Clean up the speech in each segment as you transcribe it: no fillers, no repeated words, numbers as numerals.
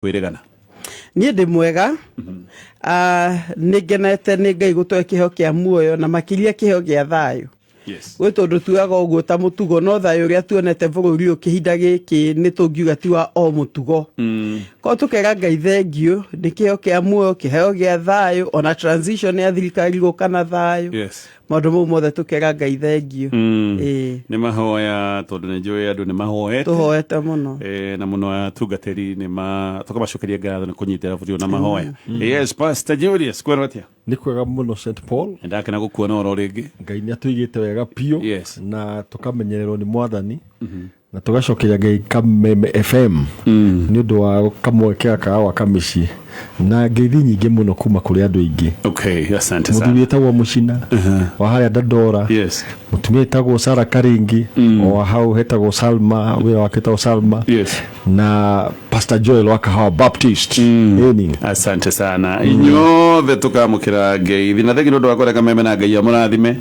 Kwĩrĩgana. Niĩ ndĩ mwega. Ah, nĩ ngenete nĩ Ngai gũtũhe kĩheo kĩa muoyo na makĩria kĩheo gĩa thayũ. Gwĩ tondũ tugaga ũguo ta mũtugo, no thayũ ũrĩa tuonete bũrũri ũyũ kĩhinda gĩkĩ nĩ tũngiuga ti wa o mũtugo. Koguo tũkera Ngai thengiũ nĩ kĩheo kĩa muoyo, kĩheo gĩa thayũ, ona transition ya thirikari gũka na thayũ. Maũndũ mau mothe tũkera Ngai thengiũ. Ĩĩ. Nĩ mahoya, tondũ nĩ njũĩ andũ nĩ mahoete. Tũhoete mũno. Na mũno atungatĩri nĩ ma tũkamacokeria ngatho nĩ kũnyitĩra bũrũri na mahoya. Yes, Pastor Julius, kwĩrwo atĩa? Nĩ kwega mũno, St Paul. Nĩ ndakena gũkuona oro rĩngĩ. Ngai nĩ atũigĩte wega biũ. Na tũkamenyererwo nĩ Mwathani na tũgacokeria Ngai Kameme FM nĩ ũndũ wa kamweke gaka ga gwaka mĩciĩ na ngeithi nyingĩ mũno kuma kũrĩ andũ aingĩ. Okay, asante mũthuri sana. Wĩtagwo Mũcina wa harĩa Dandora, mũtumia wĩtagwo Sara Karingi, o hau hetagwo Salma, wĩra wake wĩtagwo Salma, na Pastor Joel wa Kahawa Baptist. Ĩni. Asante sana inyuothe, tukamukira ngeithi na thengi nĩ ũndũ wa kũreka Meme na Ngai amũrathime.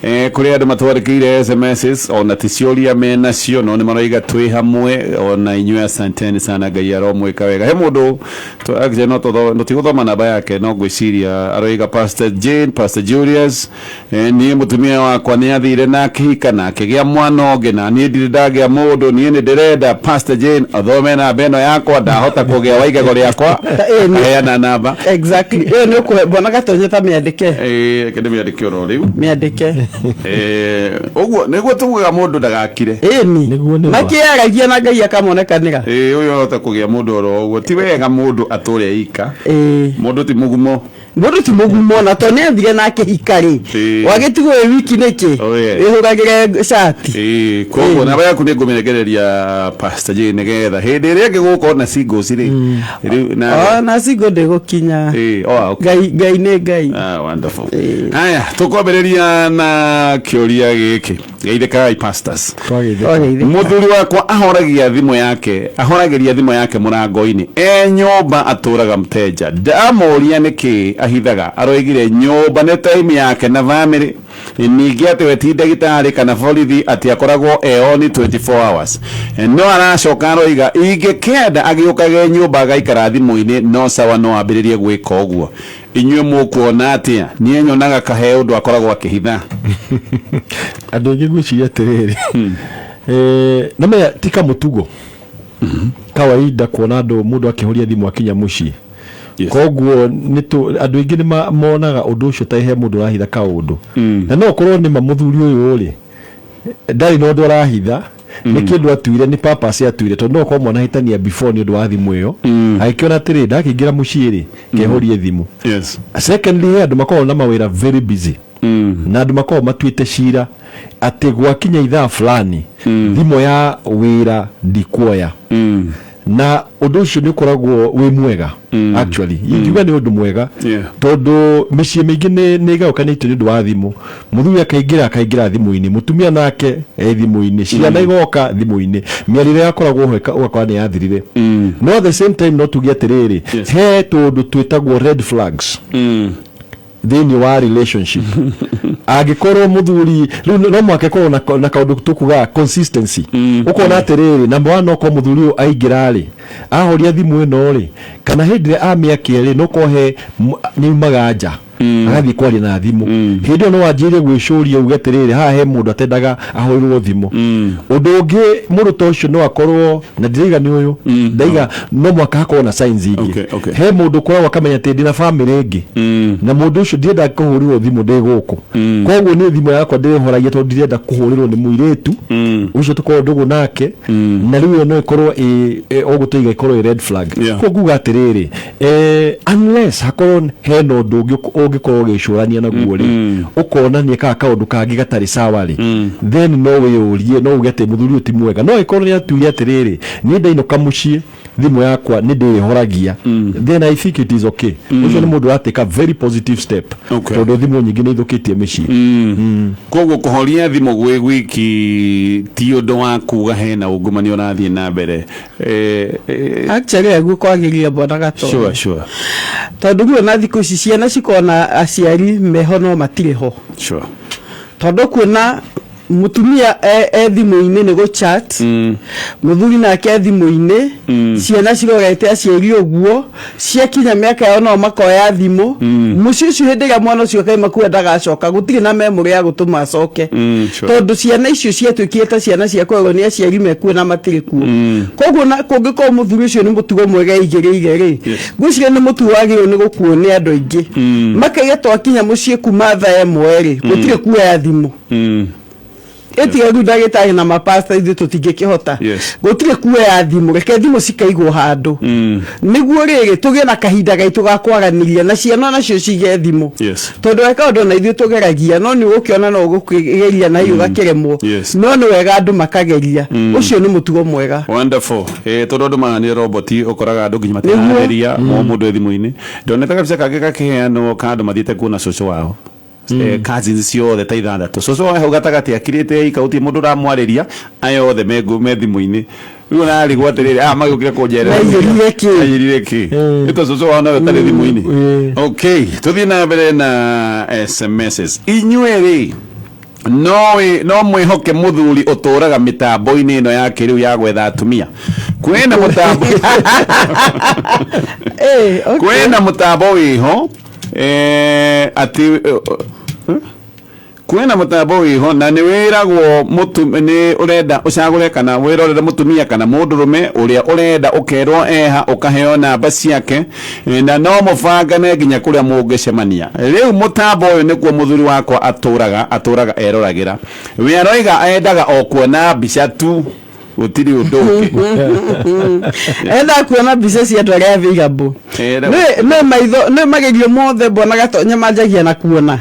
Kũrĩ andũ matwandĩkĩire SMSs, ona ti ciũria menacio, no nĩ maroiga twĩ hamwe ona inyuĩ. Asanteni sana, Ngai aromwĩka wega. He mũndũ actually no tũtigũthoma namba yake, no ngwĩciria aroiga, "Pastor Jane, Pastor Julius, niĩ mũtumia wakwa nĩ athire na akĩhika na akĩgĩa mwana ũngĩ, na niĩ ndirĩ ndagĩa mũndũ. Niĩ nĩ ndĩrenda Pastor Jane athome namba ĩno yakwa, ndahota kũgĩa wa igego rĩakwa." Aheana namba. Exactly, ĩyo nĩ ũkũhe mbona Gatonye ta mĩandĩke. Reke ndĩmĩandĩke oro rĩu. Mĩandĩke. Ũguo nĩguo tugaga mũndũ ndagakire. Ĩni. Nĩguo nĩ ma. Makĩaragia na Ngai akamonekanĩra. Ũyũ ahota kũgĩa mũndũ oro ũguo. Ti wega mũndũ atũre ika. Mũndũ ti mũgumo. Mũndũ ti mũgumo, na to nĩ athire na akĩhika rĩ, wagĩtigwo wĩ wiki nĩkĩ? Oh, yeah. Wĩhũragĩre cati. Koguo namba yaku nĩ ngũmĩnengereria Pastor Jane, nĩgetha hĩndĩ ĩrĩa ĩngĩ gũkorwo na singles rĩ, rĩu na O na single ndĩgũkinya. Oh, okay. Ngai, Ngai nĩ Ngai. Ah, wonderful. Haya, tũkwambĩrĩria na kĩũria gĩkĩ. Geithĩkai, pastors. Twageithĩka. Twageithĩka. Mũthuri wakwa ahoragia thimũ yake, ahoragĩria thimũ yake mũrango-inĩ e nyũmba, atũraga mteja. Ndamũria nĩkĩ ahithaga, aroigire nyũmba nĩ time yake na family, ningĩ atĩ we ti ndagĩtarĩ kana borithi atĩ akoragwo e on 24 hours. No aracoka aroiga ingĩkĩenda agĩũkage nyũmba agaikara thimũ-inĩ no sawa, no ambĩrĩrie gwĩka ũguo. Inyuĩ mũkuona atĩa? Niĩ nyonaga kahe ũndũ akoragwo akĩhitha. Andũ aingĩ ngwĩciria atĩrĩrĩ, na menya ti kamũtugo kawaida kuona andũ mũndũ akĩhoria thimũ akinya mũciĩ. Koguo andũ aingĩ nĩ monaga ũndũ ũcio ta he mũndũ ũrahitha kaũndũ, na no ũkorwo nĩ ma mũthuri ũyũ rĩ ndarĩ na ũndũ arahitha, nĩ kĩndũ atuire, nĩ purpose atuire, tondũ no ũkorwo mwanahĩtania before nĩ ũndũ wa thimũ ĩyo, agĩkĩona atĩrĩ, ndakĩingĩra mũciĩ rĩ, kehorie thimũ. Secondly, he andũ makoragwo na mawĩra very busy, na andũ makoragwo matuĩte cira atĩ gwakinya ithaa fulani thimũ ya wĩra ndikuoya, na ũndũ ũcio nĩ ũkoragwo wĩ mwega. Actually, ingiuga nĩ ũndũ mwega, tondũ mĩciĩ mĩingĩ nĩ ĩgayũkanĩtio nĩ ũndũ wa thimũ. Mũthuri akaingĩra thimũ-inĩ, mũtumia nake e thimũ-inĩ, ciana igoka thimũ-inĩ, mĩario ĩrĩa yakoragwo ho ũgakora nĩ yathirire. No at the same time no tuge atĩrĩrĩ, he tũndũ twĩtagwo red flags thĩinĩ wa relationship. Angĩkorwo mũthuri rĩu no mũhaka ĩkorwo na kaũndũ tũkugaga consistency, ũkona atĩrĩrĩ, number one, okorwo mũthuri ũyũ aingĩra rĩ, ahoria thimũ ĩno rĩ, kana hĩndĩ ĩrĩa amĩakia rĩ, no korwo he nĩ umaga nja agathiĩ kwaria na thimũ, hĩndĩ ĩyo no wanjĩrĩrie gwĩcũria uge atĩrĩrĩ, haha he mũndũ atendaga ahũrĩrwo thimũ. Ũndũ ũngĩ, mũndũ ta ũcio no akorwo na ndiraiga nĩ ũyũ ndaiga, no mũhaka hakorwo na signs ingĩ. He mũndũ ũkoragwo akamenya atĩ ndĩna famĩlĩ ĩngĩ, na mũndũ ũcio ndirenda kũhũrĩrwo thimũ ndĩ gũkũ, koguo niĩ thimũ yakwa ndĩrĩhoragia tondũ ndirenda kũhũrĩrwo nĩ mũirĩtu ũcio tũkorwo ndũgũ nake. Na rĩu ĩyo no ĩkorwo ĩ ũguo tũiga ĩkorwo ĩ red flag. Koguo nguga atĩrĩrĩ, unless hakorwo hena ũndũ ũngĩ ũngĩkorwo ũgĩcũrania naguo rĩ, ũkona nĩ ekaga kaũndũ kangĩ gatarĩ sawa rĩ, then no wĩyũrie, no uge atĩ mũthuri ũyũ ti mwega. No angĩkorwo nĩ atuire atĩrĩrĩ, niĩ ndainũka mũciĩ thimũ yakwa nĩ ndĩĩhoragia, then I think it is okay. Ũcio nĩ mũndũ ũratĩka very positive step, tondũ thimũ nyingĩ nĩ ithũkĩtie mĩciĩ. Koguo kũhoria thimũ gwĩ gwiki ti ũndũ wa kuga hena ungumania ũrathiĩ na mbere. Actually aguo kwagĩrĩire, bwana Gatonye. Sure. Tondũ rĩu ona thikũ ici ciana cikona aciari meho no matirĩ ho, tondũ kuona Mutumia e thimũ-inĩ nĩ gũ chat, mũthuri nake e thimũ-inĩ, ciana cirorete aciari ũguo, ciakinya mĩaka yao nao makoya thimũ. Mũciĩ ũcio hĩndĩ ĩrĩa mwana ũcio akaima kuo ndagacoka, gũtirĩ na memory ya gũtũma acoke, tondũ ciana icio ciatuĩkire ta ciana cia kũrerwo nĩ aciari mekuo na matirĩ kuo. Koguo na kũngĩkorwo mũthuri ũcio nĩ mũtugo mwega aigĩrĩire rĩ, ngwĩciria nĩ mũtugo wagĩrĩirwo nĩ gũkuo nĩ andũ aingĩ, makaiga twakinya mũciĩ kuma thaa 1 rĩ, gũtirĩ kuoya thimũ. Ĩtiga rĩu ndagĩtarĩ na mapasta, ithuĩ tũtingĩkĩhota. Gũtirĩ kuoya thimũ, reke thimũ cikaigwo handũ, nĩguo rĩrĩ tũgĩe na kahinda gaitũ ga kwaranĩria na ciana nacio cige thimũ, tondũ he kaũndũ na ithuĩ tũgeragia, no nĩ ũgũkĩona no ũgũkĩgeria na hiũ gakĩremwo. No nĩ wega andũ makageria, ũcio nĩ mũtugo mwega. Wonderful. Tondũ andũ mahanire roboti, ũkoraga andũ nginya matirageria o mũndũ e thimũ-inĩ. Ndonete gabica kangĩ gakĩheanwo ka andũ mathiĩte kuona cũcũ wao, cousins ciothe ta ithathatũ, cũcũ wao hau gatagatĩ akirĩte ika, gũtirĩ mũndũ ũramwarĩria, aya othe me thimũ-inĩ. Rĩu ũrarigwo atĩrĩrĩ, aya magĩũkire kũnjerera Maiyũrire kĩ? Maiyũrire kĩ? Nĩ ta cũcũ wao nawe ũtarĩ thimũ-inĩ. Okay, tũthiĩ na mbere na SMSs. Inyuĩ rĩ, no mwĩhoke mũthuri ũtũraga mĩtambo-inĩ ĩno ya kĩrĩu ya gwetha atumia? Kwĩna mũtambo kwĩna mũtambo wĩho, atĩ kwĩna mũtambo wĩho na nĩ wĩragwo nĩ ũrenda ũcagũre kana wĩrorere mũtumia kana mũndũrũme ũrĩa ũrenda, ũkerwo eha, ũkaheo namba ciake, na no mũbangane nginya kũrĩa mũngĩcemania. Rĩu mũtambo ũyũ nĩkuo mũthuri wakwa atũraga eroragĩra. We aroiga endaga o kuona mbica tu, gũtirĩ ũndũ ũngĩ. Endaga kuona mbica cia andũ arĩa available. Nĩ maitho nĩ magerio mothe mbonaga tonya manjagia na kuona,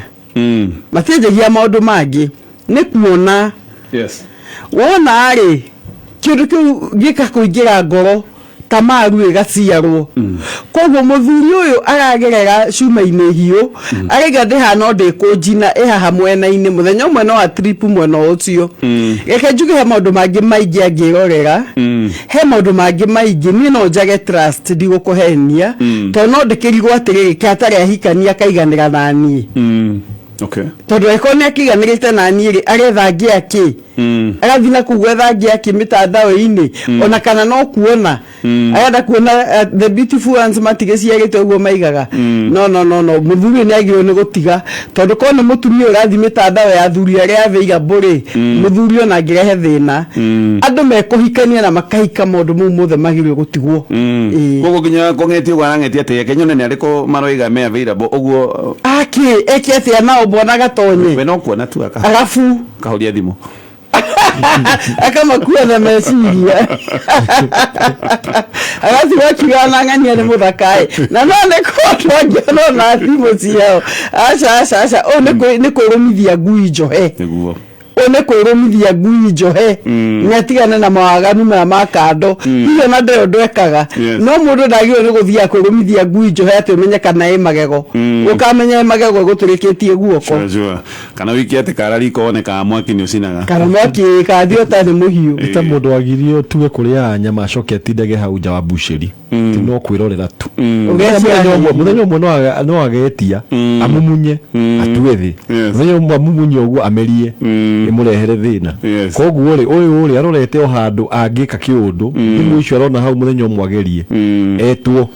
matianjagia maũndũ mangĩ, nĩ kuona. Wona rĩ, kĩndũ kĩu gĩkakũingĩra ngoro ta maru ĩgaciarwo. Koguo mũthuri ũyũ aragerera cuma-inĩ hiũ, araiga ndĩha no ndĩkũnjina ĩhaha mwena-inĩ, mũthenya ũmwe no atrip mwena ũcio. Reke njuge he maũndũ mangĩ maingĩ angĩrorera, he maũndũ mangĩ maingĩ. Niĩ no njage trust, ndigũkũhenia, tondũ no ndĩkĩrigwo atĩrĩrĩ, ke atarĩ ahikania akaiganĩra na niĩ? Tondũ angĩkorwo nĩ akĩiganĩrĩte na niĩ rĩ, aretha ngĩ akĩ? Agathiĩ na kũu gwetha ngĩ akĩ mĩtandao-inĩ? Ona kana no kuona arenda kuona the beautiful ones matigĩciarĩte ũguo maigaga. No, no, no, no, mũthuri ũyũ nĩ agĩrĩirwo nĩ gũtiga, tondũ korwo nĩ mũtumia ũrathiĩ mĩtandao ya athuri arĩa available rĩ, mũthuri ona angĩrehe thĩna, andũ mekũhikania na makahika, maũndũ mau mothe magĩrĩirwo gũtigwo. Ĩĩ. Koguo nginya kũng'etia ũguo arang'etia atĩ reke nyone nĩ arĩkũ maroiga me available ũguo. Akĩ eke atĩa nao, mbona gatonye? We no kuona tu aka Arabu kahoria thimũ. Akamakua na meciria, agathiĩ akiuga na ng'ania nĩ mũthakaĩ, na no nĩ kũndũ angĩona na thimũ ciao. Aca, aca, aca, ũyũ nĩ kwĩrũmithia ngui njohe. Ũyũ nĩ kwĩrũmithia ngui njohe, nĩ atigane na mawaganu maya ma kando. Hihi ona ndĩrĩ ũndũ ekaga. No mũndũ ndagĩrĩirwo nĩ gũthiaga kwĩrũmithia ngui njohe atĩ ũmenye kana ĩ magego, ũkamenya ĩ magego ĩgũtũrĩkĩtie guoko. Sure. Kana wiki atĩ kara riko wone kana mwaki nĩ ũcinaga. Kana mwaki kathiĩ ũtarĩ mũhiũ. Nĩ ta mũndũ wagirio tuge kũrĩaga nyama acoke atindage hau nja wa bucĩri, ti no kwĩrorera tu. Mũthenya ũmwe no agetia amumunye atue thĩ. Mũthenya ũmwe amumunye ũguo amerie ĩmũrehere thĩna. Koguo rĩ, ũyũ rĩ arorete o handũ angĩka kĩũndũ, thimũ icio arona hau, mũthenya ũmwe agerie etwo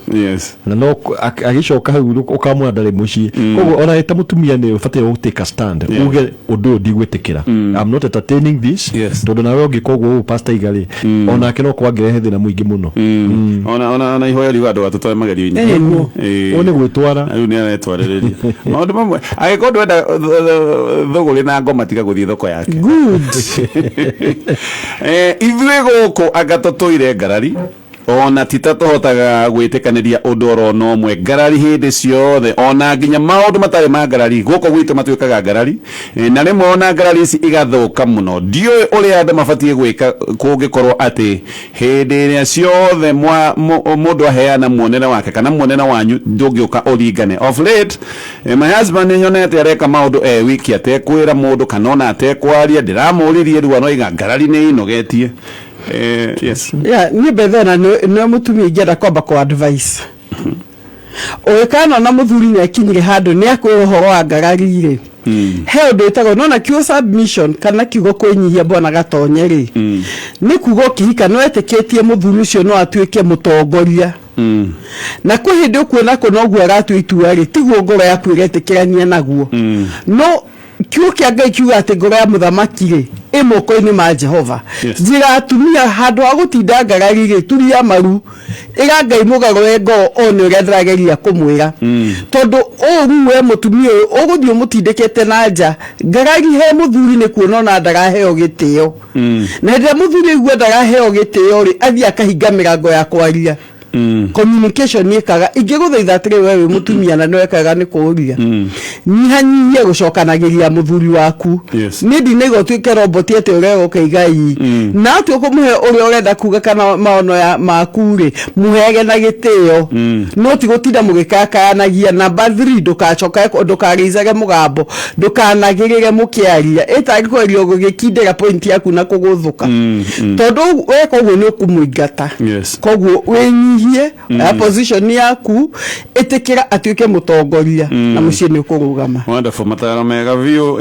na no agĩcoka hau ũkamwona ndarĩ mũciĩ. Koguo ona ta mũtumia nĩ ũbataire gũ take a stand, uge ũndũ ũyũ ndigwĩtĩkĩra, I'm not entertaining this. Tondũ nawe ũngĩka ũguo ũũ pastor iga rĩ, onake no kwangĩrehe thĩna mũingĩ mũno. Ona ihoya riuga andũ atũtware magerio-inĩ. Nĩguo. Ũũ nĩ gwĩtwara. Rĩu nĩ aretwarĩrĩria maũndũ mamwe. Angĩkorwo ndwenda thũgũrĩ na ngoma, tiga gũthiĩ thoko yake. Good. Ithuĩ gũkũ anga tũtũire ngarari, ona ti ta tũhotaga gwĩtĩkanĩria ũndũ oro na ũmwe, ngarari hĩndĩ ciothe, ona nginya maũndũ matarĩ ma ngarari gũkũ gwitũ matuĩkaga ngarari. Na rĩmwe ona ngarari ici igathũka mũno. Ndiũĩ ũrĩa andũ mabatiĩ gwĩka kũngĩkorwo atĩ hĩndĩ ĩrĩa ciothe mũndũ aheana muonere wake kana muonere wanyu ndũngĩũka ũringane. Of late, my husband nĩ nyonete areka maũndũ e wiki atekwĩra mũndũ kana ona atekwaria. Ndĩramũririe, rĩu aroiga ngarari nĩ inogetie. Yes. Yeah, niĩ mbethena nĩ mũtumia ingĩenda kwamba kũ advice ũgĩkana na mũthuri nĩ akinyire handũ nĩ akwĩra ũhoro wa ngarari rĩ. He ũndũ wĩtagwo nona kiugo submission kana kiugo kwĩnyihia, bwana Gatonye rĩ, nĩ kuga ũkĩhika nĩ wetĩkĩtie mũthuri ũcio no atuĩke mũtongoria, na kwĩ hĩndĩ ũkuona kũna ũguo aratua itua rĩ, tiguo ngoro yaku ĩretĩkĩrania naguo, no kiugo kĩa Ngai kiuga atĩ ngoro ya mũthamaki rĩ ĩ moko-inĩ ma Jehova. Njĩra atumia, handũ ha gũtinda ngarari rĩ, turia maru, ĩra Ngai mũgarũre ngoro one ũrĩa ndĩrageria kũmwĩra, tondũ ũru we mũtumia ũyũ ũgũthiĩ ũmũtindĩkĩte na nja. Ngarari he mũthuri nĩ kuona ona ndaraheo gĩtĩo, na hĩndĩ ĩrĩa mũthuri aigua ndaraheo gĩtĩo rĩ, athiĩ akahinga mĩrango ya kwaria, communication ĩkaga. Ingĩgũthaitha atĩrĩ, we wĩ mũtumia na nĩwekaga nĩ kũũria, nyihanyihie gũcokanagĩria mũthuri waku. Niĩ ndinaiga ũtuĩke robot atĩ ũrega ũkaiga ii, na atĩ ũkũmũhe ũrĩa ũrenda kuga kana maono ya maku rĩ, mũheage na gĩtĩo, no ti gũtinda mũgĩkakayanagia. Number 3, ndũgacoke ndũkarĩicage mũgambo, ndũkanagĩrĩre mũkĩaria, ĩtarĩ kweria ũgĩkindĩra point yaku na kũgũthũka, tondũ weka ũguo nĩ ũkũmũingata. Koguo wĩnyihie ya position yaku, ĩtĩkĩra atuĩke mũtongoria na mũciĩ nĩ ũkũrũgama. Wonderful, mataro mega biũ.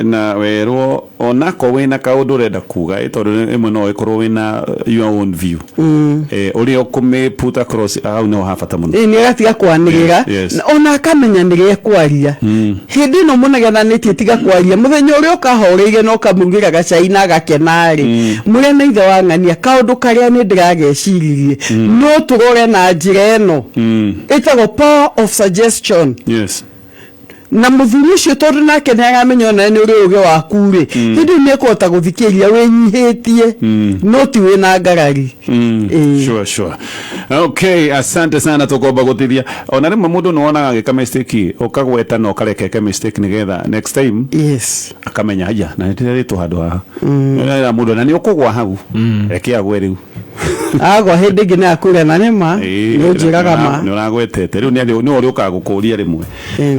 Na werwo onako wĩna kaũndũ ũrenda kuga, tondũ ĩmwe no ĩkorwo wĩna your own view, ũrĩa ũkũmĩ put across hau nĩho ha bata mũno. Ĩĩ, nĩ agatiga kwanĩrĩra. Na ona akamenya nĩ gekwaria hĩndĩ ĩno mũnegenanĩtie. Tiga kwaria mũthenya ũrĩa ũkahoreire na ũkamũrugĩra gacai na agakena rĩ, mũrĩa na ithe wa ng'ania kaũndũ karĩa nĩ ndĩrageciririe, no tũrore na njĩra ĩno ĩtagwo power of suggestion. Na mũthuri ũcio, tondũ nake nĩ aramenya ona nĩ ũrĩ ũgĩ waku rĩ, hĩndĩ ĩyo nĩ ekũhota gũthikĩrĩria wĩnyihĩtie, no ti wĩna ngarari. Ĩĩ. Sure. Okay, asante sana, tukomba gutithia. Ona rĩmwe mũndũ nĩ wonaga agĩka mistake, ũkagweta na ũkareka eke mistake nĩgetha next time akamenya, haya, na nĩndĩrerĩtwo handũ haha. Nĩ mũndũ na nĩ ũkũgwa hau, reke agwe rĩu. Agwa hĩndĩ ĩngĩ nĩ akwĩra na nĩ ma nĩ ũnjĩraga ma. Nĩ ũragwetete rĩu nĩ ũrĩa ũkagũkũria rĩmwe.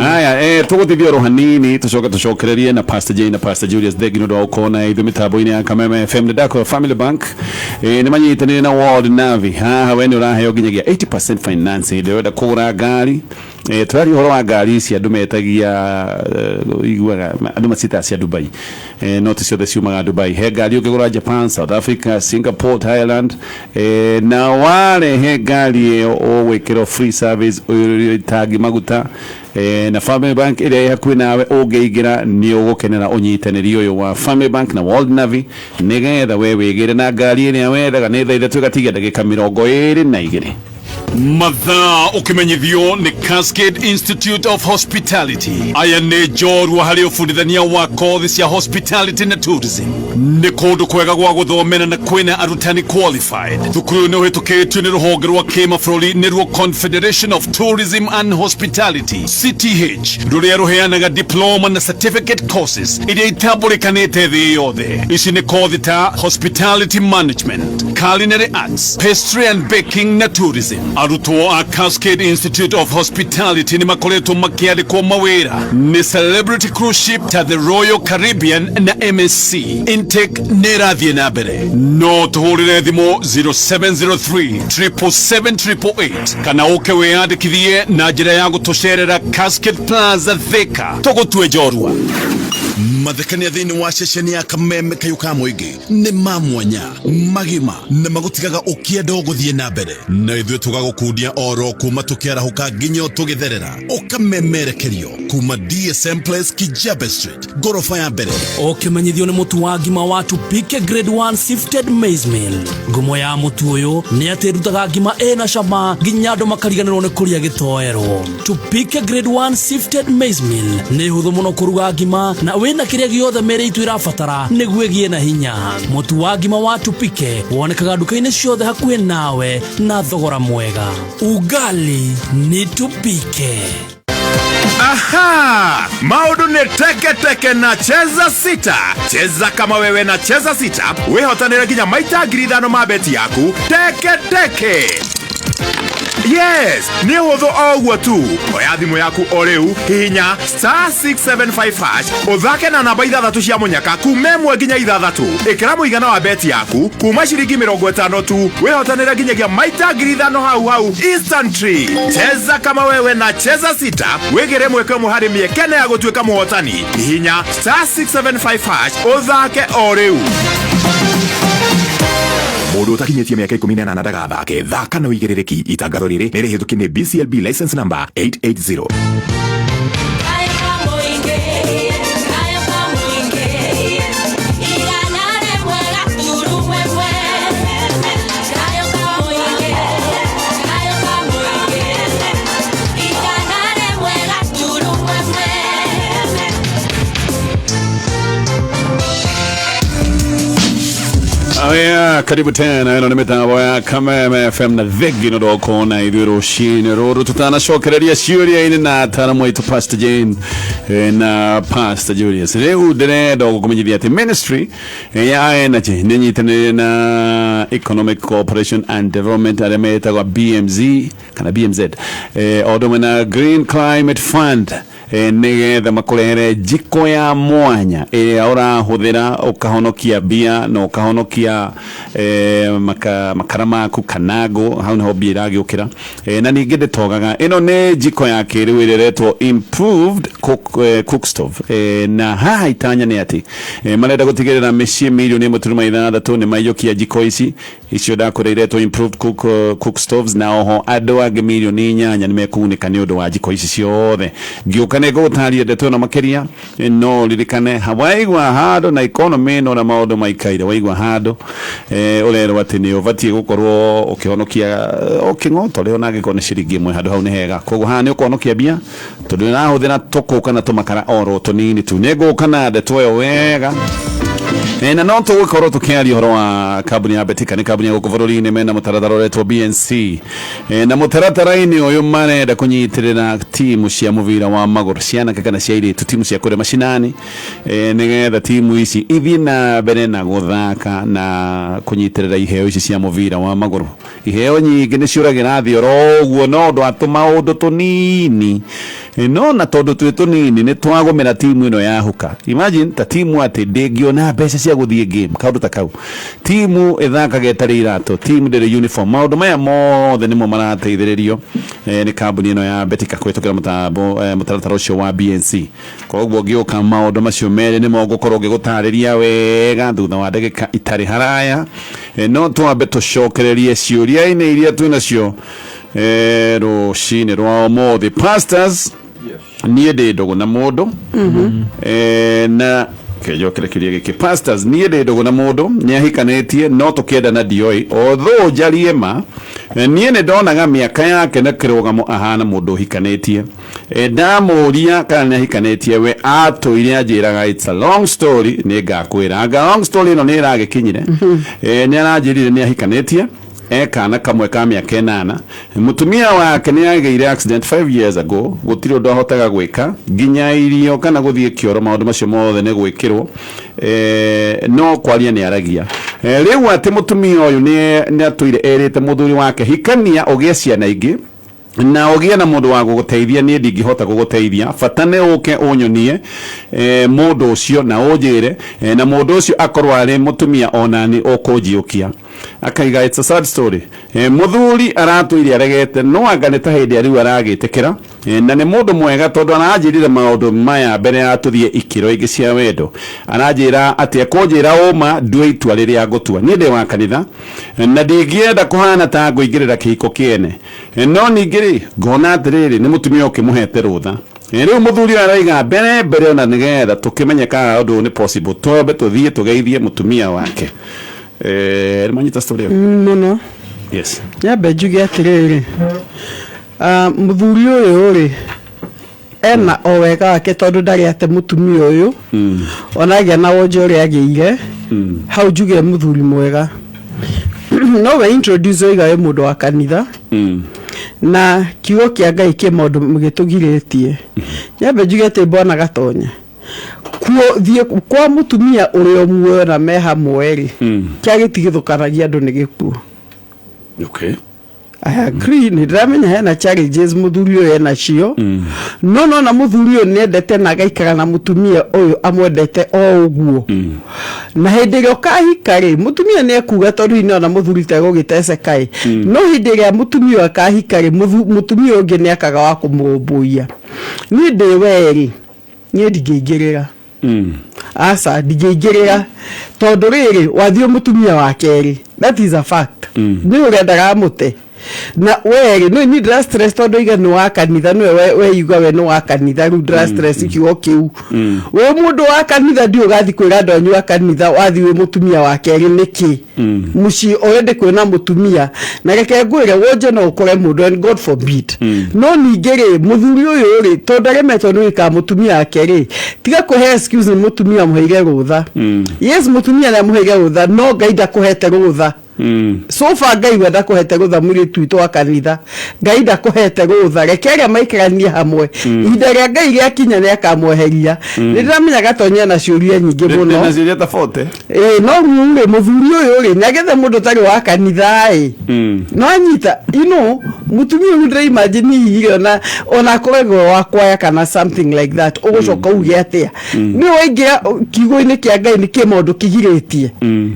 Haya, tũgũtithia oro hanini, tũcoke tũcokererie na Pastor Jane na Pastor Julius. Thengi nĩ ũndũ wa gũkorwo na ithuĩ mĩtambo-inĩ ya Kameme FM. Nĩ ndakora Family Bank nĩ manyitanĩire na World Navi. Haha we nĩ ũraheo nginyagia 80% finance hĩndĩ ĩrĩa ũrenda kũgũra ngari. Tũraria ũhoro wa ngari ici andũ metagia, iguaga andũ maciĩtaga cia Dubai, no ti ciothe ciumaga Dubai. He ngari ũngĩgũra Japan, South Africa, Singapore, Thailand, na warehe ngari ĩyo ũgwĩkĩrwo free service, ũyũrĩrio itangi maguta. Na Family Bank ĩrĩa ĩ hakuhĩ nawe ũngĩingĩra, nĩ ũgũkenera ũnyitanĩri ũyũ wa Family Bank na World Navi, nĩgetha we wĩgĩre na ngari ĩrĩa wethaga. Nĩ 3:20. Mathaa ũkĩmenyithio nĩ Cascade Institute of Hospitality. Aya nĩ njorua harĩ ũbundithania wa kothi cia hospitality na tourism. Nĩ kũndũ kwega gwa gũthomera na kwĩna arutani qualified. Thukuru nĩ ũhĩtũkĩtio nĩ rũhonge rwa kĩmabũrũri, nĩruo Confederation of Tourism and Hospitality, CTH, rũrĩa rũheanaga diploma na certificate courses iria itambũrĩkanĩte thĩ yothe. Ici nĩ kothi ta hospitality management, culinary arts, pastry and baking na tourism. Arutwo a Cascade Institute of Hospitality nĩ makoretwo makĩandĩkwo mawĩra nĩ celebrity cruise ship ta the Royal Caribbean na MSC. Intake nĩ ĩrathiĩ na mbere. No tũhũrĩre thimũ 0703 777 888 kana ũke wĩyandĩkithie na njĩra ya gũtũcerera Cascade Plaza, Thika. Tũgũtue njorua. Mathekania thĩinĩ wa ceceni ya Kameme kayũ ka mũingĩ nĩ ma mwanya, magima na magũtigaga ũkĩenda ũgũthiĩ na mbere, na ithuĩ tũgagũkundia oro kuma tũkĩarahũka nginya tũgĩtherera, ũkamemerekerio kuma DSM Place, Kijabe Street, ngoroba ya mbere. Ũkĩmenyithio nĩ mũtu wa ngima wa Tupike Grade 1 Sifted Maize Meal. Ngumo ya mũtu ũyũ nĩ atĩ ĩrutaga ngima ĩna cama nginya andũ makariganĩrwo nĩ kũrĩa gĩtoero. Tupike Grade 1 Sifted Maize Meal nĩ hũthũ mũno kũruga ngima na wĩna kĩrĩa gĩothe mĩrĩ itũ ĩrabatara nĩguo ĩgĩe na hinya. Mũtu wa ngima wa Tupike wonekaga nduka-inĩ ciothe hakuhĩ nawe na thogora mwega. Ugali ni Tupike. Aha! Maũndũ nĩ teke teke na Cheza Sita. Cheza kama wewe na Cheza Sita, wĩhotanĩre nginya maita 5,000 ma beti yaku teke teke. Yes, nĩ ũhũthũ o ũguo tu. Oya thimũ yaku o rĩu, hihinya star 675 hash, ũthake na namba ithathatũ cia mũnyaka kuma ĩmwe nginya ithathatũ. Ĩkĩra mũigana wa beti yaku kuma ciringi 50 tu, wĩhotanĩre nginyagia maita 5,000 hau hau instantly. Cheza kama wewe na cheza sita, wĩgĩre mweke ũmwe harĩ mĩeke ĩna ya gũtuĩka mũhotani. Hihinya star 675 hash, ũthake o rĩu. Mũndũ ũtakinyĩtie mĩaka 18 ndagathake. Thaka na ũigĩrĩrĩki. Itangatho rĩrĩ nĩ rĩhĩtũkie nĩ BCLB license number 880. Oh yeah, karibu tena ĩno nĩ mĩtambo ya Kameme FM na thengi nĩ ũndũ na ithuĩ rũcinĩ rũrũ tũtanacokereria ciũria-inĩ na ataramu aitũ Pastor Jane na Pastor Julius. Rĩu ndĩrenda gũkũmenyithia atĩ ministry ya energy nĩ nyitanĩire na Economic Cooperation and Development arĩa metagwo BMZ kana BMZ o ũndũ ũmwe na Green Climate Fund nĩgetha makũrehere njiko ya mwanya ĩrĩa ũrahũthĩra ũkahonokia mbia na ũkahonokia makara maku kana ngũ, hau nĩho mbia iragĩũkĩra. Na ningĩ ndĩtogaga. Ĩno nĩ njiko ya kĩrĩu ĩrĩa ĩretwo improved cook stove. Na haha itanya nĩ atĩ marenda gũtigĩrĩra mĩciĩ 1.6 mirioni nĩ maiyũkia njiko ici icio ndakwĩra iretwo improved cook stoves, na oho andũ angĩ 8 mirioni nĩ mekũgunĩka nĩ ũndũ wa njiko ici ciothe. Ngĩũka nĩ ngũgũtarĩria ndeto ĩno makĩria, no ririkane waigua handũ na economy ĩno na maũndũ maikaire, waigua handũ ũrerwo atĩ nĩ ũbatiĩ gũkorwo ũkĩhonokia ũkĩng'otore ona angĩkorwo nĩ ciringi 1 handũ hau nĩ hega. Koguo haha nĩ ũkũhonokia mbia tondũ nĩũrahũthĩra tũkũ kana tũmakara oro tũnini tu. Nĩ ngũka na ndeto ĩyo wega. Na no tũgũkorwo tũkĩaria ũhoro wa kambuni ya Betika. Nĩ kambuni ya gũkũ bũrũri-inĩ, mena mũtaratara ũretwo BNC, na mũtaratara-inĩ ũyũ marenda kũnyitĩrĩra timu cia mũbira wa magũrũ cia anake kana cia airĩtu, timu cia kũrĩa macinani, nĩgetha timu ici ithiĩ na mbere na gũthaka na kũnyitĩrĩra iheo ici cia mũbira wa magũrũ. Iheo nyingĩ nĩ ciũragĩra thĩ oro ũguo no ũndũ wa tũmaũndũ tũnini, no na tondũ twĩ tũnini nĩ twagũmĩra timu ĩno yahuka. Imagine ta timu atĩ ndĩngĩona mbeca cia gũthiĩ game, kaũndũ ta kau, timu ĩthakaga ĩtarĩ iratũ, timu ndĩrĩ uniform. Maũndũ maya mothe nĩmo marateithĩrĩrio nĩ kambuni ĩno ya Betika kũhĩtũkĩra mũtambo mũtaratara ũcio wa BNC. Koguo ngĩũka maũndũ macio merĩ nĩmo ngũkorwo ngĩgũtarĩria wega thutha wa ndagĩka itarĩ haraya. No twambe tũcokererie ciũria-inĩ iria twĩnacio rũcinĩ rwa ũmũthĩ. Pastors, niĩ ndĩ ndũgũ na mũndũ na kĩnjokere kĩũria gĩkĩ. Pastors, niĩ ndĩ ndũgũ na mũndũ nĩ ahikanĩtie no tũkĩendana ndioĩ, although njarie ma niĩ nĩ ndonaga mĩaka yake na kĩrũgamo ahana mũndũ ũhikanĩtie. Ndamũria kana nĩ ahikanĩtie, we atũire anjĩraga it's a long story, nĩ ngakwĩra. Anga long story ĩno nĩ ĩragĩkinyire. Nĩ aranjĩrire nĩ ahikanĩtie, kana kamwe ka mĩaka 8. Mũtumia wake nĩ agĩire accident 5 years ago, gũtirĩ ũndũ ahotaga gwĩka nginya irio kana gũthiĩ kĩoro, maũndũ macio mothe nĩ gwĩkĩrwo, no kwaria nĩ aragia. Rĩu atĩ mũtumia ũyũ nĩ atũire erĩte mũthuri wake, hikania ũgĩe ciana ingĩ na ũgĩe na mũndũ wa gũgũteithia, niĩ ndingĩhota gũgũteithia, bata nĩ ũke ũnyonie mũndũ ũcio na ũnjĩre, na mũndũ ũcio akorwo arĩ mũtumia onani ũkũnjiũkia. Akaiga it's a sad story. Mũthuri aratũire aregete, no anga nĩ ta hĩndĩ rĩu aragĩtĩkĩra, na nĩ mũndũ mwega tondũ aranjĩrire maũndũ maya mbere ya tũthiĩ ikĩro ingĩ cia wendo. Aranjĩra atĩ ekũnjĩra ũma ndue itua rĩrĩa ngũtua. Niĩ ndĩ wa kanitha na ndingĩenda kũhana ta ngũingĩrĩra kĩhiko kĩene, no ningĩ rĩ ngona atĩrĩrĩ nĩ mũtumia ũkĩmũhete rũtha. Rĩu mũthuri ũyũ araiga mbere mbere ona nĩgetha tũkĩmenye kana ũndũ ũyũ nĩ possible, twambe tũthiĩ tũgeithie mũtumia wake. Nĩ manyita story ĩyo? Mũno. Yes. Nyambe njuge atĩrĩrĩ, mũthuri ũyũ rĩ ena o wega wake tondũ ndarĩ ate mũtumia ũyũ ona agĩa na wonje ũrĩa agĩire hau, njuge mũthuri mwega. No we introduce oiga wĩ mũndũ wa kanitha na kiugo kĩa Ngai kĩ maũndũ gĩtũgirĩtie. Nyambe njuge atĩ bwana Gatonya kuo thiĩ kwa mũtumia ũrĩa muoyo na me hamwe rĩ, kĩa gĩtigithũkanagia andũ nĩ gĩkuũ. I agree, nĩ ndĩramenya hena challenges mũthuri ũyũ enacio, no nona mũthuri ũyũ nĩendete na agaikara na mũtumia ũyũ amwendete o ũguo, na hĩndĩ ĩrĩa ũkahika rĩ, mũtumia nĩ ekuga tondũ hihi nĩona mũthuri tegũgĩteceka ĩ, no hĩndĩ ĩrĩa mũtumia ũyũ akahika rĩ, mũtumia ũyũ ũngĩ nĩ akaga wa kũmũrũmbũiya. Niĩ ndĩ we rĩ, niĩ ndingĩingĩrĩra. Aca, ndingĩingĩrĩra, tondũ rĩrĩ, wathiĩ mũtumia wa kerĩ, that is a fact, nĩ ũrĩa ndaramũte na werĩ nĩ niĩ ndĩra stress, tondũ iga nĩ wa kanitha, nĩwe weyuga we nĩ wa kanitha. Rĩu ndĩra stress kiugo kĩu, wĩ mũndũ wa kanitha, ndiũ ũgathiĩ kwĩra andũ anyu a kanitha wathiĩ wĩ mũtumia wa kerĩ nĩkĩ mũciĩ already kwĩna mũtumia? Na reke ngwĩre, wonje no ũkore mũndũ, and God forbid, no ningĩ rĩ, mũthuri ũyũ rĩ, tondũ aremetwo nĩ gwĩka mũtumia wake rĩ, tiga kũhe excuse nĩ mũtumia mũheire rũtha. Yes, mũtumia nĩ amũheire rũtha, no Ngai ndakũhete rũtha. So far Ngai we ndakũhete rũtha. Mũirĩtu witũ wa kanitha, Ngai ndakũhete rũtha. Reke arĩa maikaranie hamwe, ihinda rĩa Ngai rĩakinya nĩ akamweheria. Nĩ ndĩramenya Gatonya na ciũria nyingĩ mũno. Na ciũria ta 40. Ĩĩ, no rĩu rĩ, mũthuri ũyũ rĩ, nĩagethe mũndũ ũtarĩ wa kanitha ĩ, no anyita mũtumia ũyũ, ndĩra imagine hihi ona akoragwo wa kwaya kana something like that, ũgũcoka uge atĩa? Nĩ waingĩra kiugo-inĩ kĩa Ngai, nĩ kĩ maũndũ kĩgirĩtie?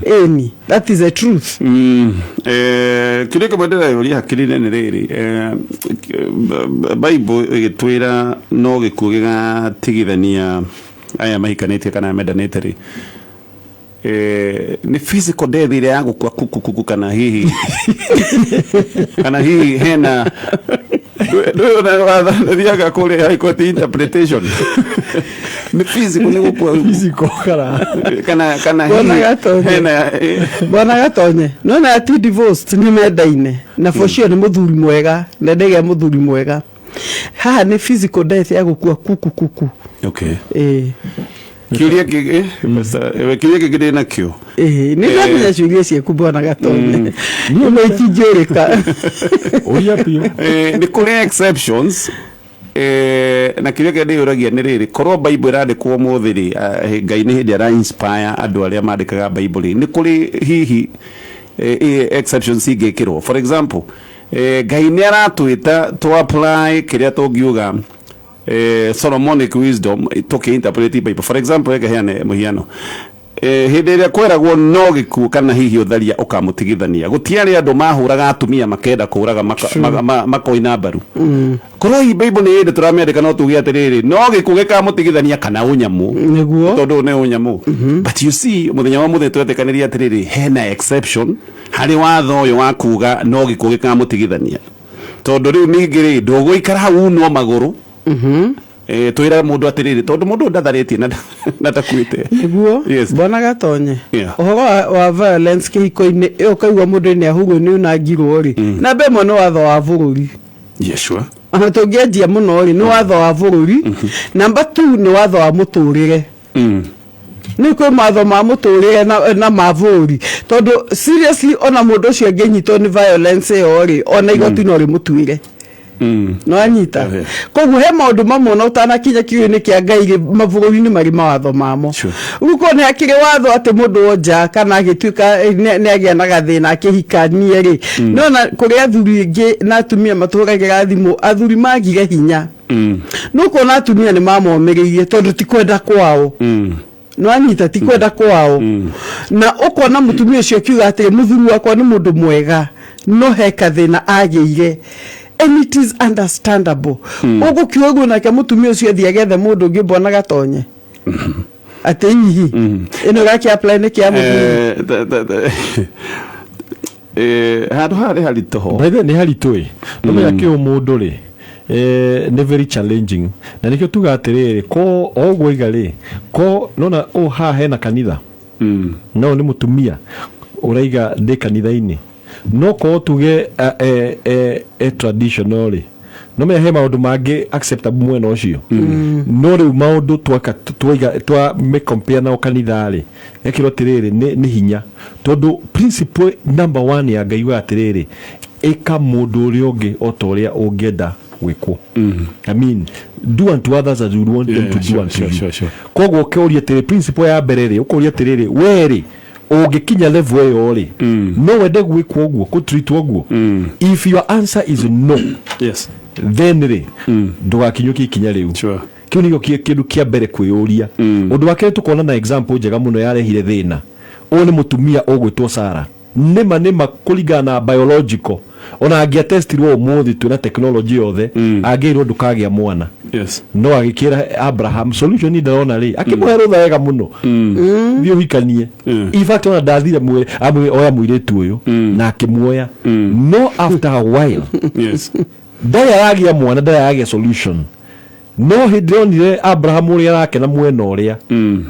Ĩni, that is the truth. Kĩrĩa kĩmwe ndĩreyũria hakiri-inĩ nĩ rĩrĩ, Bible ĩgĩtwĩra no gĩkuũ gĩgatigithania aya mahikanĩtie kana mendanĩte rĩ, nĩ physical death ĩrĩa ya gũkua kukukuku, kana hihi hena ndũyũ kũrĩa high court interpretation, nĩ physical, nĩ gũkua physical kana kana Bwana hihi Gatonye. hena Bwana Gatonye, nona ti divorced, nĩ mendaine na for sure nĩ mũthuri mwega na ndĩgĩa mũthuri mwega. Haha nĩ physical death ya gũkua kuku kuku. Ĩĩ. Kĩũria kĩngĩ, kĩũria kĩngĩ ndĩ nakĩo. Ĩĩ, nĩ ndamenya ciũria ciaku, Bwana Gatonye, nĩ itingĩũrĩka. Ũria biũ. Nĩ kũrĩ exceptions, na kĩrĩa kĩrĩa ndĩyũragia nĩ rĩrĩ, korwo Bible ĩrandĩkwo ũmũthĩ rĩ, Ngai nĩ hĩndĩ ara inspire andũ arĩa mandĩkaga Bible rĩ, nĩ kũrĩ hihi exceptions ingĩkĩrwo? For example, Ngai nĩ aratwĩta to apply kĩrĩa tũngiuga Solomonic wisdom tũkĩ-interpret Bible. For example, reke heane mũhiano, hĩndĩ ĩrĩa kweragwo no gĩkuũ kana hihi ũtharia ũkamũtigithania, gũtiarĩ andũ mahũraga atumia makenda kũraga makoina mbaru. Korwo hihi Bible nĩ hĩndĩ tũramĩandĩka, no tuge atĩrĩrĩ, no gĩkuũ gĩkamũtigithania kana ũnyamũ, tondũ nĩ ũnyamũ. But you see, mũthenya wa mũthenya twetĩkanĩria atĩrĩrĩ, hena exception harĩ watho ũyũ wa kuga no gĩkuũ gĩkamũtigithania, tondũ rĩu ningĩ rĩ, ndũgũikara hau unwo magũrũ. Twĩra mũndũ atĩrĩrĩ, tondũ mũndũ ũyũ ndatharĩtie na ndakuĩte. Bwana Gatonye, ũhoro wa violence kĩhiko-inĩ ĩ, ũkaigua mũndũ nĩ ahurwo, nĩ unangirwo rĩ, namba ĩmwe nĩ watho wa bũrũri. Ona tũngĩanjia mũno rĩ, nĩ watho wa bũrũri. Namba 2 nĩ watho wa mũtũrĩre. Nĩ kwĩ mawatho ma mũtũrĩre na ma bũrũri, tondũ seriously, ona mũndũ ũcio angĩnyitwo nĩ violence ĩyo rĩ, ona igoti no rĩmũtuĩre. No anyita. Koguo he maũndũ mamwe ona ũtanakinya kiugo-inĩ kĩa Ngai rĩ, mabũrũri-inĩ marĩ mawatho mamo. Rĩu korwo nĩ hakĩrĩ watho atĩ mũndũ wonja kana agĩtuĩka nĩ agĩa na gathĩna akĩhikanie rĩ, nĩona kũrĩ athuri aingĩ na atumia matũhũragĩra thimũ, athuri magire hinya, nĩ ũkuona atumia nĩ mamomĩrĩirie tondũ ti kwenda kwao. No anyita, ti kwenda kwao, na ũkona mũtumia ũcio akiuga atĩrĩ, mũthuri wakwa nĩ mũndũ mwega, no he kathĩna agĩire, and it is understandable. Ũgũkiuga ũguo, nake mũtumia ũcio athiĩ agethe mũndũ ũngĩ, Bwana Gatonye, atĩ hihi ĩno ĩgakĩ apply nĩ kĩa mũthuri? Handũ haha nĩ haritũ ho. By the way, nĩ haritũ ĩ, nomenya kĩ ũmũndũ rĩ, nĩ very challenging, na nĩkĩo tuga atĩrĩrĩ, ko o ũguo iga rĩ, ko nona ũũ haha hena kanitha, no nĩ mũtumia ũraiga ndĩ kanitha-inĩ, no korwo tuge traditional rĩ, no menya he maũndũ mangĩ acceptable mwena ũcio, no rĩu maũndũ twaka twaiga twa compare nao kanitha rĩ, gekĩrwo atĩrĩrĩ, nĩ hinya, tondũ principle number one ya Ngai ugaga atĩrĩrĩ, ĩka mũndũ ũrĩa ũngĩ o ta ũrĩa ũngĩenda gwĩkwo. I mean, do unto others as you would want them to do unto you. Koguo ũkĩũria atĩrĩ, principle ya mbere rĩ, ũkũria atĩrĩrĩ, we rĩ, Ũngĩkinya level ĩyo rĩ, no wende gwĩkwo ũguo, kũtreatwo ũguo? If your answer is no, then rĩ, ndũgakinyũkie ikinya rĩu. Kĩu nĩkĩo kĩndũ kĩa mbere kwĩyũria. Ũndũ wa kerĩ, tũkona na example njega mũno yarehire thĩna. Ũyũ nĩ mũtumia ũgwĩtwo Sara. Nĩma nĩma, kũringana na biological, ona angĩatestirwo ũmũthĩ twĩna technology yothe, angĩirwo ndũkagĩa mwana. No agĩkĩra Abraham solution ndarona rĩ, akĩmũhe rũtha wega mũno, thiĩ ũhikanie. In fact, ona ndathire mwĩre amwĩre oya mũirĩtu ũyũ, na akĩmuoya. No after a while, ndarĩ aragĩa mwana, ndarĩ aragĩa solution. No hĩndĩ onire Abraham ũrĩa arakena mwena ũrĩa,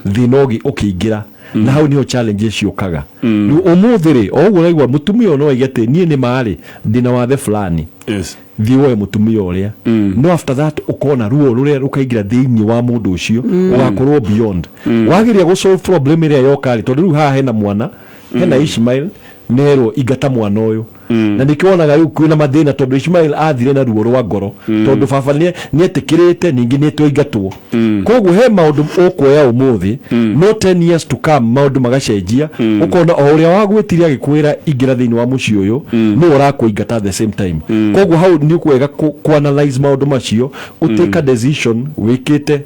thĩna ũkĩingĩra, na hau niho challenges ciũkaga. Rĩu ũmũthĩ rĩ, o ũguo ũraigua mũtumia ũyũ no aige atĩ niĩ nĩ marĩ ndĩna wathe fulani, thiĩ woe mũtumia ũrĩa. No after that, ũkona ruo rũrĩa rũkaingĩra thĩinĩ wa mũndũ ũcio, ũgakorwo beyond wageria gũ solve problem ĩrĩa yoka rĩ, tondũ rĩu haha hena mwana, hena Ishmael, nerwo ingata mwana ũyũ. Na nĩkĩo wonaga rĩu kwĩna mathĩna, tondũ Ishmael athire na ruo rwa ngoro, tondũ baba nĩ etĩkĩrĩte, ningĩ nĩ twaingatwo. Koguo he maũndũ ũkuoya ũmũthĩ, no 10 years to come maũndũ magacenjia, ũkona o ũrĩa wagwĩtire agĩkwĩra ingĩra thĩinĩ wa mũciĩ ũyũ nĩ ũrakũingata at the same time. Koguo hau nĩ kwega kũ-analyze maũndũ macio, ũtake a decision wĩkĩte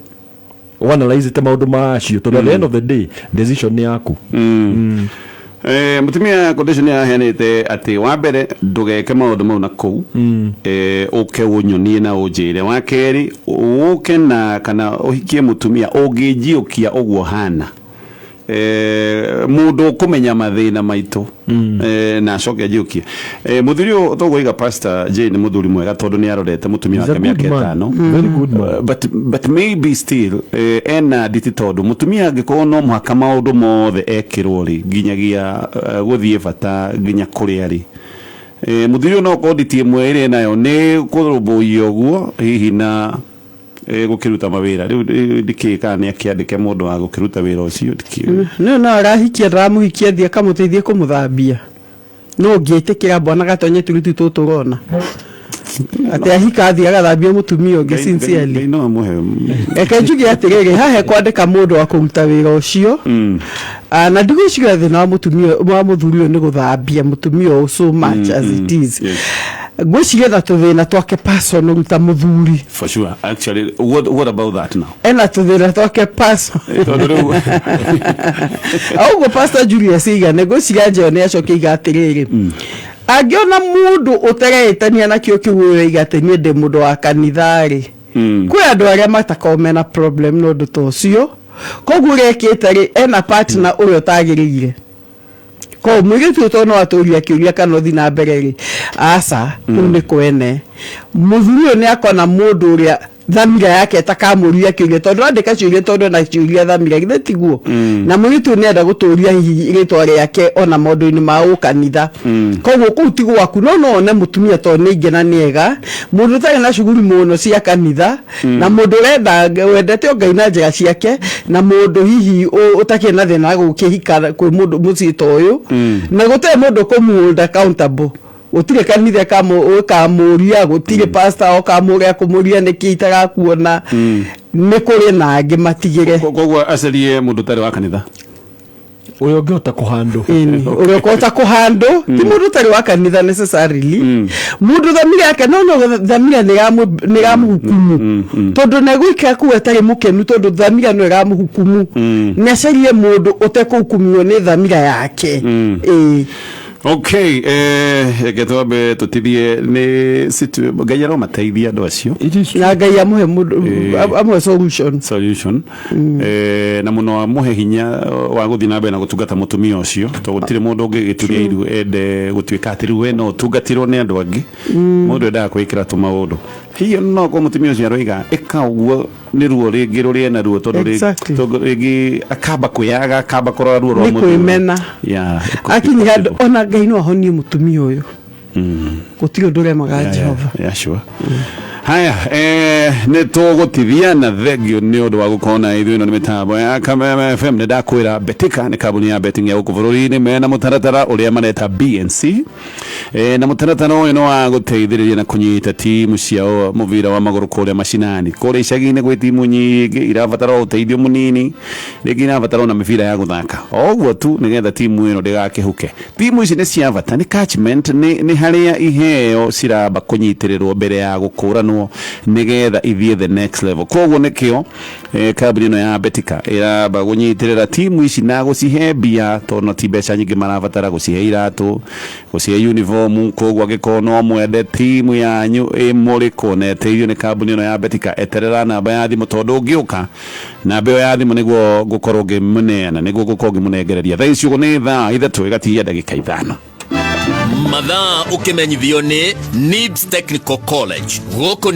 analyzete maũndũ macio, tondũ at the end of the day decision nĩ yaku. Mutumia condition yaheanĩte atĩ wa mbere, ndũgeke maũndũ mau na kũu, ũke ũnyonie na ũnjĩre. Wa kerĩ, ũke na kana ũhikie mũtumia ũngĩnjiũkia ũguo hana, mũndũ ũkũmenya mathĩna maitũ, na acoke anjiũkie. Mũthuri ũyũ tũgũiga Pastor Jane nĩ mũthuri mwega, tondũ nĩ arorete mũtumia wake mĩaka 5. Very good man. But maybe still ena nditi, tondũ mũtumia angĩkorwo no mũhaka maũndũ mothe ekĩrwo rĩ, nginyagia gũthiĩ bata, nginya kũrĩa rĩ, mũthuri ũyũ no korwo nditi ĩmwe ĩrĩa nayo nĩ kũrũmbũiya ũguo hihi na gũkĩruta mawĩra. Rĩu ndikĩĩ kana nĩ akĩandĩke mũndũ wa gũkĩruta wĩra ũcio, ndikĩũĩ. Nĩ no arahikia, ndaramuhikia thiĩ akamũteithie kũmũthambia. No ũngĩtĩkĩra bwana gatonye turutu tũtũ ũrona atĩ ahika athiĩ agathambia mũtumia ũngĩ? Sincerely. Ngai no amũhe. Reke njuge atĩrĩrĩ, haha kwandĩka mũndũ wa kũruta wĩra ũcio. Ah, na ndigwĩciria thĩna wa mũtumia wa mũthuri ũyũ nĩ gũthambia mũtumia ũyũ so much as it is. Ngwĩciria na tũthĩna twake personal ta mũthuri. For sure. Actually, what about that now? Ena tũthĩna twake personal. Tondũ rĩu Ũguo Pastor Julius Igane, ngwĩciria njeo nĩ acoke iga atĩrĩrĩ, angĩona mũndũ ũtereĩtania nakĩo kĩu, ũyũ aiga atĩ niĩ ndĩ mũndũ wa kanitha rĩ, kwĩ andũ arĩa matakoragwo mena problem na ũndũ ta ũcio. Koguo ũrĩa ekĩte rĩ, ena partner ũrĩa ũtagĩrĩire. Koguo mũirĩtu ũyũ tondũ no atũria kĩũria kana ũthi na mbere rĩ, aca, kũu nĩ kwene. Mũthuri ũyũ nĩ akona mũndũ ũrĩa thamira yake ĩtakamũria kĩũria, tondũ andĩka ciũria tondũ ena ciũria thamira, githĩ tiguo? Na mũirĩtu ũyũ nĩenda gũtũria hihi rĩtwa rĩake ona maũndũ-inĩ ma ũkanitha. Koguo kũu ti gwaku, no no one mũtumia tondũ nĩ aingĩ na nĩ ega, mũndũ ũtarĩ na cuguri mũno cia kanitha, na mũndũ ũrenda wendete o Ngai na njĩra ciake, na mũndũ hihi ũtakĩrĩ na thĩna wa gũkĩhika kwĩ mũndũ mũciĩ ta ũyũ, na gũtarĩ mũndũ kũmũ accountable. Gũtirĩ kanitha ĩkamũria, gũtirĩ pastor okamũria kũmũria nĩkĩ itarakuona. Nĩ kũrĩ na angĩ matigĩre. Koguo acarie mũndũ ũtarĩ wa kanitha. Ũrĩa ũngĩhota kũhandũ. Ĩni, ũrĩa ũkũhota kũhandũ, ti mũndũ ũtarĩ wa kanitha necessarily, mũndũ thamira yake no thamira nĩ ĩramũhukumu, tondũ negũikara kũu atarĩ mũkenu, tondũ thamira no ĩramũhukumu. Nĩ acarie mũndũ ũtekũhukumiwo nĩ thamira yake, ĩĩ. Okay, reke twambe tũtithie nĩ Ngai aromateithia andũ acio. Na Ngai amũhe mũndũ, amũhe solution. Solution, na mũno amũhe hinya wa gũthiĩ na mbere na gũtungata mũtumia ũcio, tondũ gũtirĩ mũndũ ũngĩgĩturia iru ende gũtuĩka atĩ rĩu we no ũtungatirwo nĩ andũ angĩ. Mũndũ endaga kwĩkĩra tũmaũndũ. Hihi no korwo mũtumia ũcio aroiga ĩka ũguo nĩ ruo rĩngĩ rũrĩa ena ruo, tondũ tondũ rĩngĩ akamba kwĩyaga, akamba kũrora ruo rwa Nĩ mũthuri. kwĩmena. Yeah, it could be Akinyi handũ possible. ona Ngai no ahonie mũtumia ũyũ, gũtirĩ ũndũ ũremaga Jehova. Yeah, sure. Haya, nä tå gå tithia na thengio nä å ndå wa gå korwo na ithuä. Ĩno nä mä tambo ya Kameme FM. Nä ndakwä ra Betika nä kambuni ya betting ya gå kå bå rå ri-inä mena må taratara å rä a mareta BNC, na må taratara å yå nä wa gå teithä rä ria na kå nyita timu cia må bira wa magå rå kå rä a macinani, kå rä icagi-inä gwä timu nyingä irabatara å teithio må nini, rĩngĩ irabatara ona mĩbira ya gũthaka o ũguo tu nĩgetha timu ĩno ndĩgakĩhuke. Timu ici nĩ cia bata, nĩ catchment, nĩ harĩa iheo ciramba kũnyitĩrĩrwo mbere ya gũkũranwo nĩgetha ithiĩ the next level. Koguo nĩkĩo kambuni ĩno ya Betika ĩramba gũnyitĩrĩra timu ici na gũcihe mbia, tondũ no ti mbeca nyingĩ marabatara, gũcihe iratũ, gũcihe uniform. Koguo angĩkorwo no mwende timu yanyu ĩmũrĩkwo na ĩteithio nĩ kambuni ĩno ya Betika, eterera namba ya thimũ, tondũ ũngĩũka namba ĩyo ya thimũ nĩguo ngũkorwo ngĩmũneana, nĩguo ngũkorwo ngĩmũnengereria. Thaa ici ũguo nĩ thaa 3 ĩgatigia ndagĩka 5. Mathaa ũkĩmenyithio nĩ Nibs Technical College gũkũ.